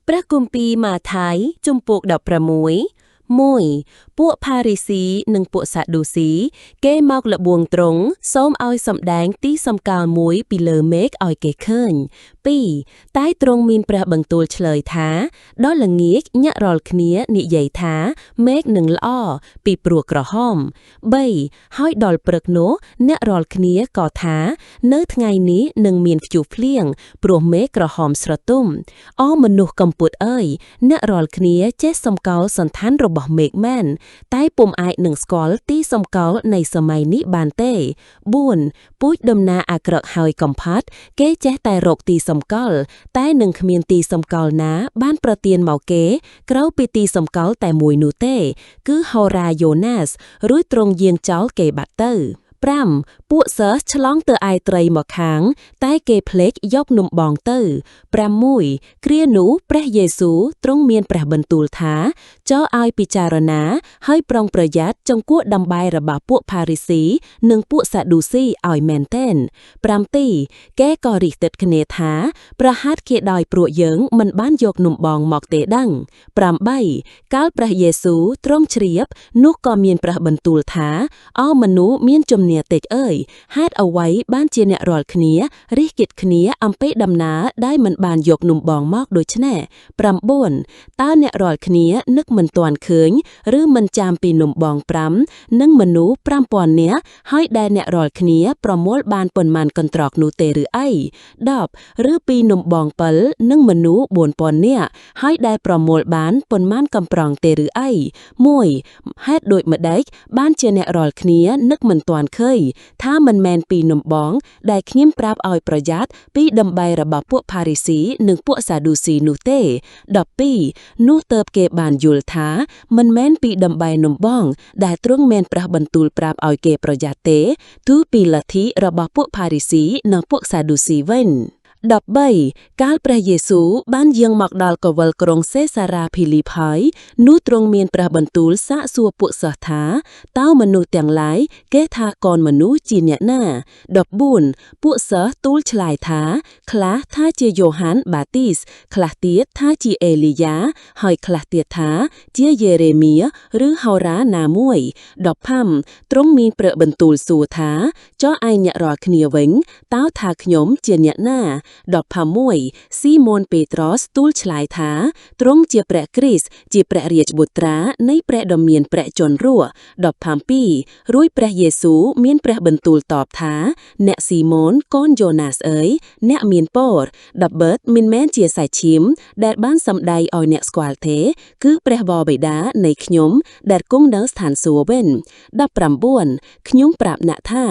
ព្រះគម្ពីរម៉ាថាយជំពូក16 1ពួកផារីស៊ីនិងពួកសាឌូស៊ីគេមកល្បួងទ្រង់សូមឲ្យសម្ដែងទីសម្គាល់មួយពីលើមេឃឲ្យគេឃើញ2តែទ្រង់មានព្រះបន្ទូលឆ្លើយថាដល់ល្ងាចញាក់រាល់គ្នានិយាយថាមេឃនឹងល្អពីព្រោះក្រហម3ហើយដល់ព្រឹកនោះអ្នករាល់គ្នាក៏ថានៅថ្ងៃនេះនឹងមានព្យុះភ្លៀងព្រោះមេឃក្រហមស្រទុំអមនុស្សកំពតអើយអ្នករាល់គ្នាចេះសម្គាល់សន្តានរបស់មេឃមែនតែពុំអាចនឹងស្គាល់ទីសម្គាល់នៃសម័យនេះបានទេ4ពូជដំណាអាក្រក់ហើយកំផាត់គេចេះតែរកទីសម្គាល់តែនឹងគ្មានទីសម្គាល់ណាបានប្រទានមកគេក្រៅពីទីសម្គាល់តែមួយនោះទេ គឺហោរាយ៉ូណាសរួចទ្រង់យាងចោលគេបាត់ទៅ5ពួកសិស្សឆ្លងទៅឯត្រីមកខាង តែគេភ្លេចយកនំបងទៅ6គ្រានោះព្រះយេស៊ូវទ្រង់មានព្រះបន្ទូលថាចោឲ្យពិចារណាហើយប្រុងប្រយ័ត្នចង្កួតដំបែរបស់ពួកផារីស៊ីនិងពួកសាឌូស៊ីឲ្យមែនទែន7គេក៏រិះគិតគ្នាថាប្រហាតគេដោយព្រោះយើងមិនបានយកនំបងមកទេដឹង8កាលព្រះយេស៊ូវទ្រង់ជ្រាបនោះក៏មានព្រះបន្ទូលថាអោមនុស្សមានជំនឿតិចអើយហេតុអ្វីបានជាអ្នករាល់គ្នារិះគិតគ្នាអំពីដំណើរដែលមិនបានយកនំបងមកដូច្នេះ9តើអ្នករាល់គ្នានឹកមិនទាន់ឃើញឬមិនចាំពីនំបង5និងមនុស្ស5000នាក់ហើយដែលអ្នករាល់គ្នាប្រមូលបានប៉ុន្មានកន្ត្រកនោះទេឬអី10ឬពីនំបង7និងមនុស្ស4000នាក់ហើយដែលប្រមូលបានប៉ុន្មានកំប្រងទេឬអី1ហេតុដូចម្ដេចបានជាអ្នករាល់គ្នានឹកមិនទាន់ឃើញថាមិនមែនពីនំបងដែលខ្ញុំប្រាប់ឲ្យប្រយ័ត្នពីដំបែរបស់ពួកផារីស៊ីនិងពួកសាឌូស៊ីនោះទេ12នោះទៅគេបានយល់ថាមិនមែនពីដំបែនំបងដែលទ្រង់មានព្រះបន្ទូលប្រាប់ឲ្យគេប្រយ័ត្នទេគឺពីលទ្ធិរបស់ពួកផារីស៊ីនិងពួកសាឌូស៊ីវិញ13កាលព្រះយេស៊ូវបានយាងមកដល់កវលក្រុងសេសារ៉ាភីលីបហើយនោះទ្រង់មានព្រះបន្ទូលសាកសួរពួកសិស្សថាតើមនុស្សទាំងឡាយគេថាកូនមនុស្សជាអ្នកណា14ពួកសិស្សទូលឆ្លើយថាខ្លះថាជាយ៉ូហានបាទីសខ្លះទៀតថាជាអេលីយ៉ាហើយខ្លះទៀតថាជាយេរេមៀឬហោរាណាមួយ15ទ្រង់មានព្រះបន្ទូលសួរថាចុះឯអ្នករាល់គ្នាវិញតើថាខ្ញុំជាអ្នកណា16ស៊ីម៉ូនពេត្រុសទូលឆ្លើយថាទ្រង់ជាព្រះគ្រីស្ទជាព្រះរាជបុត្រានៃព្រះដ៏មានព្រះជន្មរស់17រួចព្រះយេស៊ូវមានព្រះបន្ទូលតបថាអ្នកស៊ីម៉ូនកូនយ៉ូណាសអើយអ្នកមានពរដបិតមិនមែនជាសាច់ឈាមដែលបានសម្ដែងឲ្យអ្នកស្គាល់ទេគឺព្រះបបិតានៃខ្ញុំដែលគង់នៅស្ថានសួគ៌វិញ19ខ្ញុំប្រាប់អ្នកថា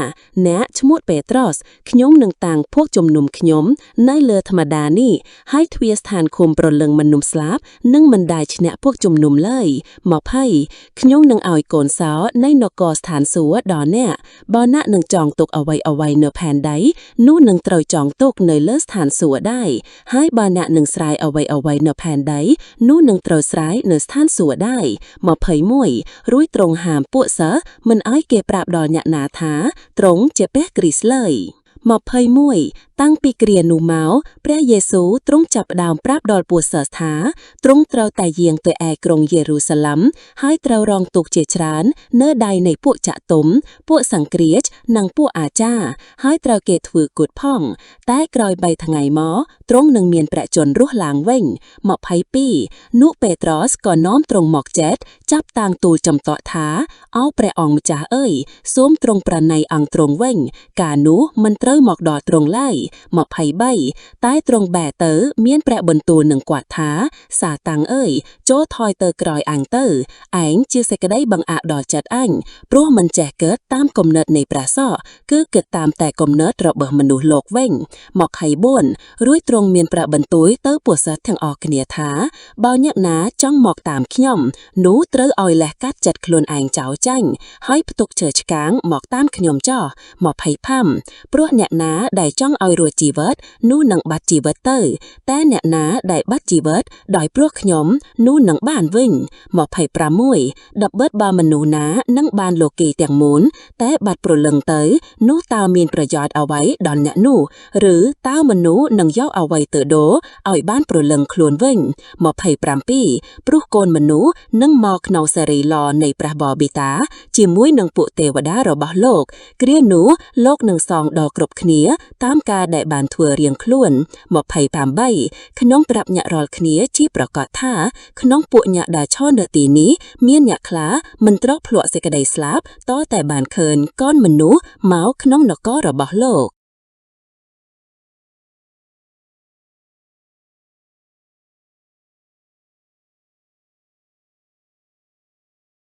អ្នកឈ្មោះពេត្រុសខ្ញុំនឹងតាំងពួកជំនុំខ្ញុំនៅលើធម្មតានេះហើយទ្វារស្ថានឃុំប្រលឹងមនុស្សស្លាប់នឹងមិនដែលឈ្នះពួកជំនុំឡើយ20ខ្ញុំនឹងឲ្យកូនសោនៃនគរស្ថានសួគ៌ដល់អ្នកបើអ្នកនឹងចងទុកអ្វីអ្វីនៅផែនដីនោះនឹងត្រូវចងទុកនៅលើស្ថានសួគ៌ដែរហើយបើអ្នកនឹងស្រាយអ្វីអ្វីនៅផែនដីនោះនឹងត្រូវស្រាយនៅស្ថានសួគ៌ដែរ21រួចទ្រង់ហាមពួកសិស្សមិនឲ្យគេប្រាប់ដល់អ្នកណាថាទ្រង់ជាព្រះគ្រីស្ទឡើយ21តាំងពីគ្រានោះមកព្រះយេស៊ូវទ្រង់ចាប់ផ្ដើមប្រាប់ដល់ពួកសិស្សថាទ្រង់ត្រូវតែយាងទៅឯក្រុងយេរូសាឡឹមហើយត្រូវរងទុក្ខជាច្រើននៅដៃនៃពួកចាក់ទុំពួកសង្គ្រាចនិងពួកអាចារ្យហើយត្រូវគេធ្វើគុតផងតែក្រោយ3ថ្ងៃមកទ្រង់នឹងមានព្រះជន្មរស់ឡើងវិញ22នោះពេត្រុសក៏នាំទ្រង់មកចេតចាប់តាំងទូលចំតក់ថាអោព្រះអង្គម្ចាស់អើយសូមទ្រង់ប្រណីអង្គទ្រង់វិញកាលនោះមិនត្រូវមកដល់ទ្រង់ឡើយ23តែទ្រង់បែរទៅមានព្រះបន្ទូលនឹងគាត់ថាសាតាំងអើយចូលថយទៅក្រោយអញទៅឯងជាសេចក្តីបង្អាក់ដល់ចិត្តអញព្រោះមិនចេះគិតតាមគំនិតនៃព្រះសក់គឺគិតតាមតែគំនិតរបស់មនុស្សលោកវិញ24រួចទ្រង់មានព្រះបន្ទូលទៅពួកសិស្សទាំងអស់គ្នាថាបើអ្នកណាចង់មកតាមខ្ញុំនោះត្រូវឲ្យលះកាត់ចិត្តខ្លួនឯងចោលចាញ់ហើយផ្ទុកជើឆ្កាងមកតាមខ្ញុំចោះ25ព្រោះអ្នកណាដែលចង់ឲ្យ រួចជីវិត នោះនឹងបាត់ជីវិតទៅ តែអ្នកណាដែលបាត់ជីវិតដោយព្រោះខ្ញុំនោះនឹងបានវិញ26ដបិតបើមនុស្សណានឹងបានលោកីទាំងមូលតែបាត់ព្រលឹងទៅ នោះតើមានប្រយោជន៍អ្វីដល់អ្នកនោះឬតើមនុស្សនឹងយកអ្វីទៅដូរឲ្យបានព្រលឹងខ្លួនវិញ27ព្រោះកូនមនុស្សនឹងមកក្នុងសេរីឡនៃព្រះបបិតាជាមួយនឹងពួកទេវតារបស់លោក គ្រានោះលោកនឹងសងដល់គ្រប់គ្នា តាមការដែលបានធ្វើរៀងខ្លួន28ក្នុងប្រាប់អ្នករាល់គ្នាជាប្រកាសថា ក្នុងពួកអ្នកដែលឈរនៅទីនេះមានអ្នកខ្លះមិនត្រូវភ្លក់សេចក្តីស្លាប់តតែបានឃើញកូនមនុស្សមកក្នុងនគររបស់លោក។